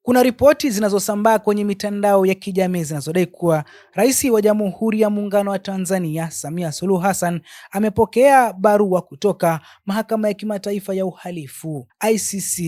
Kuna ripoti zinazosambaa kwenye mitandao ya kijamii zinazodai kuwa Rais wa Jamhuri ya Muungano wa Tanzania, Samia Suluhu Hassan, amepokea barua kutoka Mahakama ya Kimataifa ya Uhalifu, ICC.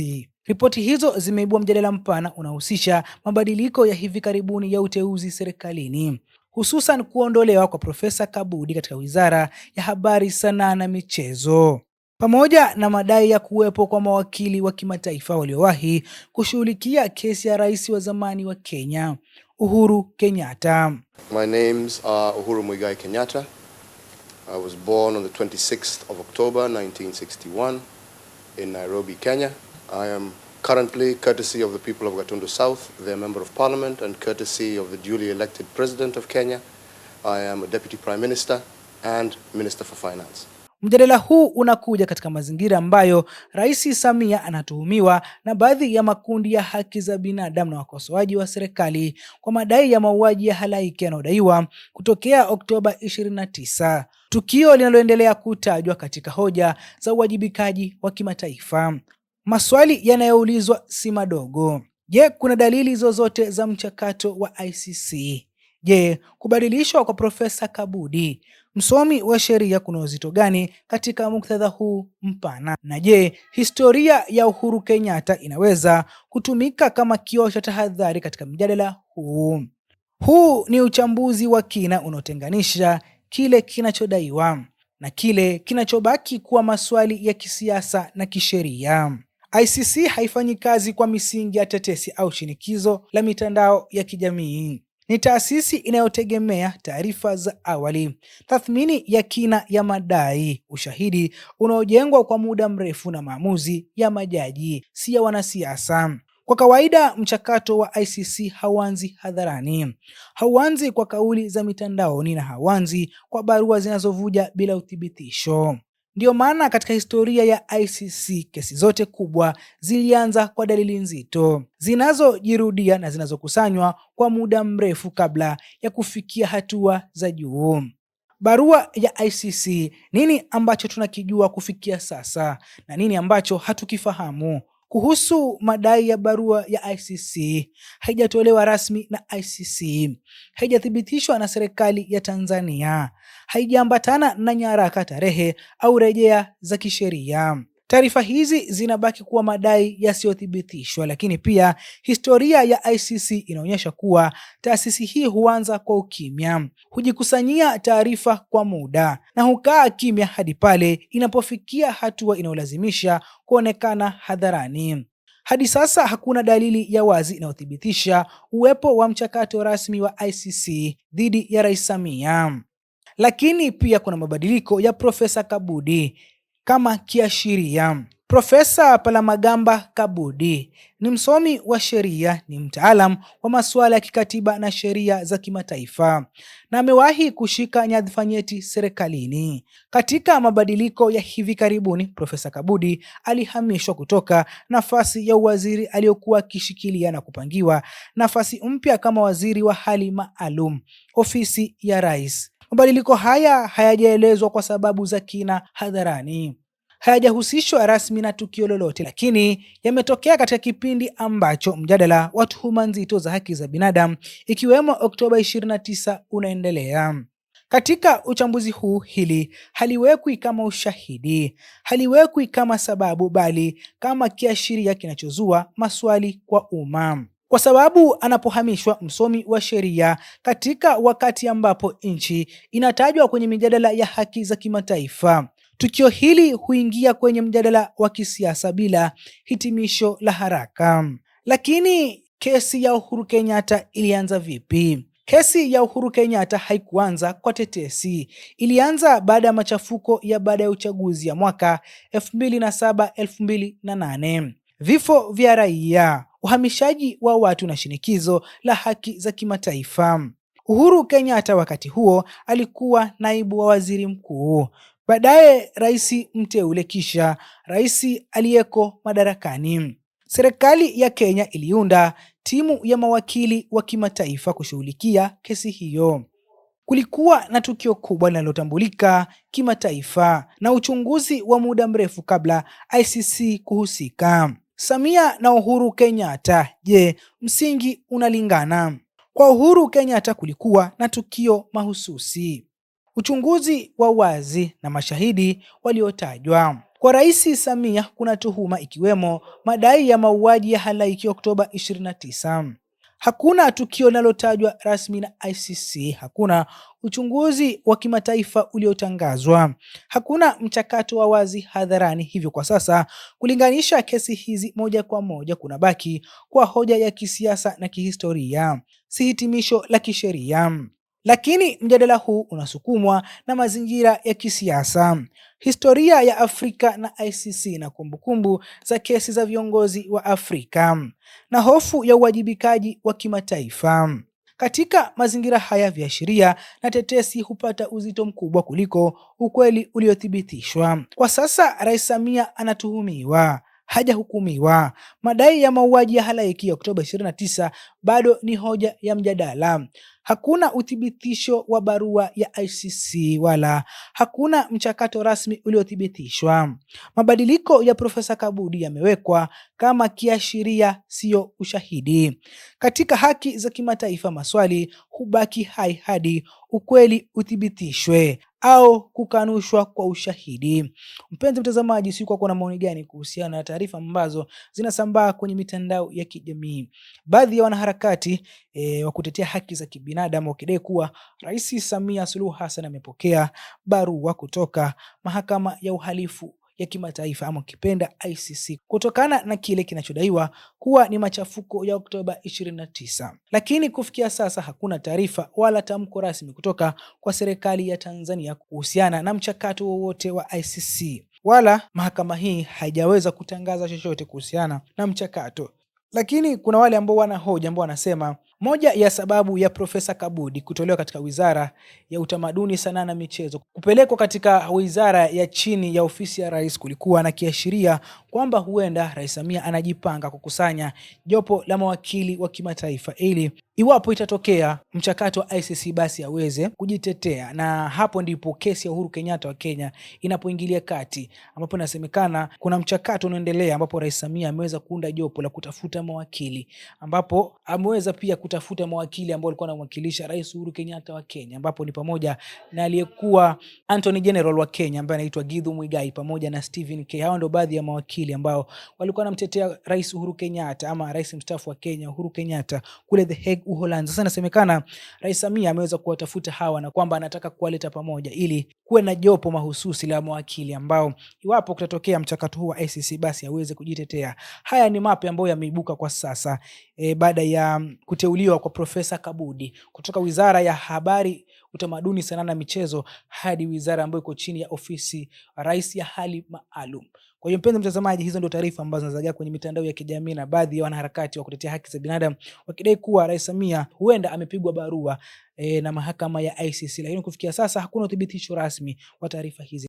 Ripoti hizo zimeibua mjadala mpana unaohusisha mabadiliko ya hivi karibuni ya uteuzi serikalini, hususan kuondolewa kwa Profesa Kabudi katika Wizara ya Habari, Sanaa na Michezo, pamoja na madai ya kuwepo kwa mawakili wa kimataifa waliowahi kushughulikia kesi ya rais wa zamani wa Kenya, Uhuru Kenyatta. My names are Uhuru Muigai Kenyatta. I was born on the 26th of October 1961 in Nairobi, Kenya. I am currently, courtesy of the people of Gatundu South, their Member of Parliament, and courtesy of the duly elected President of Kenya, I am a Deputy Prime Minister and Minister for Finance. Mjadala huu unakuja katika mazingira ambayo Rais Samia anatuhumiwa na baadhi ya makundi ya haki za binadamu na wakosoaji wa serikali kwa madai ya mauaji ya halaiki yanayodaiwa kutokea Oktoba 29, tukio linaloendelea kutajwa katika hoja za uwajibikaji wa kimataifa. Maswali yanayoulizwa si madogo. Je, kuna dalili zozote za mchakato wa ICC? Je, kubadilishwa kwa Profesa Kabudi, msomi wa sheria, kuna uzito gani katika muktadha huu mpana? Na je, historia ya Uhuru Kenyatta inaweza kutumika kama kioo cha tahadhari katika mjadala huu? Huu ni uchambuzi wa kina unaotenganisha kile kinachodaiwa na kile kinachobaki kuwa maswali ya kisiasa na kisheria. ICC haifanyi kazi kwa misingi ya tetesi au shinikizo la mitandao ya kijamii. Ni taasisi inayotegemea taarifa za awali, tathmini ya kina ya madai, ushahidi unaojengwa kwa muda mrefu na maamuzi ya majaji, si ya wanasiasa. Kwa kawaida mchakato wa ICC hauanzi hadharani, hauanzi kwa kauli za mitandaoni na hauanzi kwa barua zinazovuja bila uthibitisho. Ndiyo maana katika historia ya ICC kesi zote kubwa zilianza kwa dalili nzito zinazojirudia na zinazokusanywa kwa muda mrefu kabla ya kufikia hatua za juu. Barua ya ICC, nini ambacho tunakijua kufikia sasa na nini ambacho hatukifahamu kuhusu madai ya barua ya ICC? Haijatolewa rasmi na ICC, haijathibitishwa na serikali ya Tanzania, haijaambatana na nyaraka, tarehe au rejea za kisheria. Taarifa hizi zinabaki kuwa madai yasiyothibitishwa, lakini pia historia ya ICC inaonyesha kuwa taasisi hii huanza kwa ukimya, hujikusanyia taarifa kwa muda na hukaa kimya hadi pale inapofikia hatua inayolazimisha kuonekana hadharani. Hadi sasa hakuna dalili ya wazi inayothibitisha uwepo wa mchakato rasmi wa ICC dhidi ya Rais Samia. Lakini pia kuna mabadiliko ya Profesa Kabudi kama kiashiria. Profesa Palamagamba Kabudi ni msomi wa sheria, ni mtaalam wa masuala ya kikatiba na sheria za kimataifa na amewahi kushika nyadhifa nyeti serikalini. Katika mabadiliko ya hivi karibuni, Profesa Kabudi alihamishwa kutoka nafasi ya uwaziri aliyokuwa akishikilia na kupangiwa nafasi mpya kama waziri wa hali maalum, ofisi ya Rais. Mabadiliko haya hayajaelezwa kwa sababu za kina hadharani, hayajahusishwa rasmi na tukio lolote, lakini yametokea katika kipindi ambacho mjadala wa tuhuma nzito za haki za binadamu ikiwemo Oktoba 29 unaendelea. Katika uchambuzi huu, hili haliwekwi kama ushahidi, haliwekwi kama sababu, bali kama kiashiria kinachozua maswali kwa umma, kwa sababu anapohamishwa msomi wa sheria katika wakati ambapo nchi inatajwa kwenye mijadala ya haki za kimataifa, tukio hili huingia kwenye mjadala wa kisiasa bila hitimisho la haraka. Lakini kesi ya Uhuru Kenyatta ilianza vipi? Kesi ya Uhuru Kenyatta haikuanza kwa tetesi. Ilianza baada ya machafuko ya baada ya uchaguzi ya mwaka 2007 2008, vifo vya raia, uhamishaji wa watu na shinikizo la haki za kimataifa. Uhuru Kenyatta wakati huo alikuwa naibu wa waziri mkuu, baadaye rais mteule, kisha rais aliyeko madarakani. Serikali ya Kenya iliunda timu ya mawakili wa kimataifa kushughulikia kesi hiyo. Kulikuwa na tukio kubwa linalotambulika kimataifa na uchunguzi wa muda mrefu kabla ICC kuhusika. Samia na Uhuru Kenyatta, je, msingi unalingana? Kwa Uhuru Kenyatta kulikuwa na tukio mahususi, uchunguzi wa wazi na mashahidi waliotajwa. Kwa Rais Samia kuna tuhuma ikiwemo madai ya mauaji ya halaiki Oktoba 29. Hakuna tukio linalotajwa rasmi na ICC, hakuna uchunguzi wa kimataifa uliotangazwa, hakuna mchakato wa wazi hadharani. Hivyo kwa sasa kulinganisha kesi hizi moja kwa moja kunabaki kwa hoja ya kisiasa na kihistoria, si hitimisho la kisheria. Lakini mjadala huu unasukumwa na mazingira ya kisiasa, historia ya Afrika na ICC na kumbukumbu za kesi za viongozi wa Afrika na hofu ya uwajibikaji wa kimataifa. Katika mazingira haya, viashiria na tetesi hupata uzito mkubwa kuliko ukweli uliothibitishwa. Kwa sasa, Rais Samia anatuhumiwa, hajahukumiwa. Madai ya mauaji ya halaiki ya Oktoba 29 bado ni hoja ya mjadala. Hakuna uthibitisho wa barua ya ICC wala hakuna mchakato rasmi uliothibitishwa. Mabadiliko ya Profesa Kabudi yamewekwa kama kiashiria, siyo ushahidi. Katika haki za kimataifa, maswali hubaki hai hadi ukweli uthibitishwe au kukanushwa kwa ushahidi. Mpenzi mtazamaji, si kwa kuna maoni gani kuhusiana na taarifa ambazo zinasambaa kwenye mitandao ya kijamii? Baadhi ya wanaharakati wa kutetea haki za kibinadamu wakidai kuwa Rais Samia Suluhu Hassan amepokea barua kutoka Mahakama ya Uhalifu ya Kimataifa ama ukipenda ICC kutokana na kile kinachodaiwa kuwa ni machafuko ya Oktoba 29. Lakini kufikia sasa hakuna taarifa wala tamko rasmi kutoka kwa serikali ya Tanzania kuhusiana na mchakato wowote wa ICC, wala mahakama hii haijaweza kutangaza chochote kuhusiana na mchakato. Lakini kuna wale ambao wana hoja ambao wanasema moja ya sababu ya Profesa Kabudi kutolewa katika Wizara ya Utamaduni, Sanaa na Michezo kupelekwa katika wizara ya chini ya ofisi ya rais kulikuwa na kiashiria kwamba huenda Rais Samia anajipanga kukusanya jopo la mawakili wa kimataifa ili iwapo itatokea mchakato wa ICC basi aweze kujitetea, na hapo ndipo kesi ya Uhuru Kenyatta wa Kenya inapoingilia kati, ambapo inasemekana kuna mchakato unaoendelea ambapo Rais Samia ameweza kuunda jopo la kutafuta mawakili, ambapo ameweza pia kutafuta mawakili ambao walikuwa wanamwakilisha Rais Uhuru Kenyatta wa Kenya, ambapo ni pamoja na aliyekuwa Attorney General wa Kenya ambaye anaitwa Githu Muigai pamoja na Stephen K. Hao ndio baadhi ya mawakili ambao walikuwa wanamtetea Rais Uhuru Kenyatta ama rais mstaafu wa Kenya Uhuru Kenyatta kule The Hague, Uholanzi. Sasa inasemekana Rais Samia ameweza kuwatafuta hawa na kwamba anataka kuwaleta pamoja ili kuwe na jopo mahususi la mawakili ambao iwapo kutatokea mchakato huu wa ICC basi aweze kujitetea. Haya ni mapya ambayo yameibuka kwa sasa baada ya kuteuliwa kwa Profesa Kabudi kutoka Wizara ya Habari, Utamaduni, Sanaa na Michezo hadi wizara ambayo iko chini ya ofisi rais ya hali maalum. Kwa hiyo mpenzi mtazamaji, hizo ndio taarifa ambazo zinazagaa kwenye mitandao ya kijamii na baadhi ya wanaharakati wa kutetea haki za binadamu wakidai kuwa Rais Samia huenda amepigwa barua na mahakama ya ICC, lakini kufikia sasa hakuna uthibitisho rasmi wa taarifa hizi.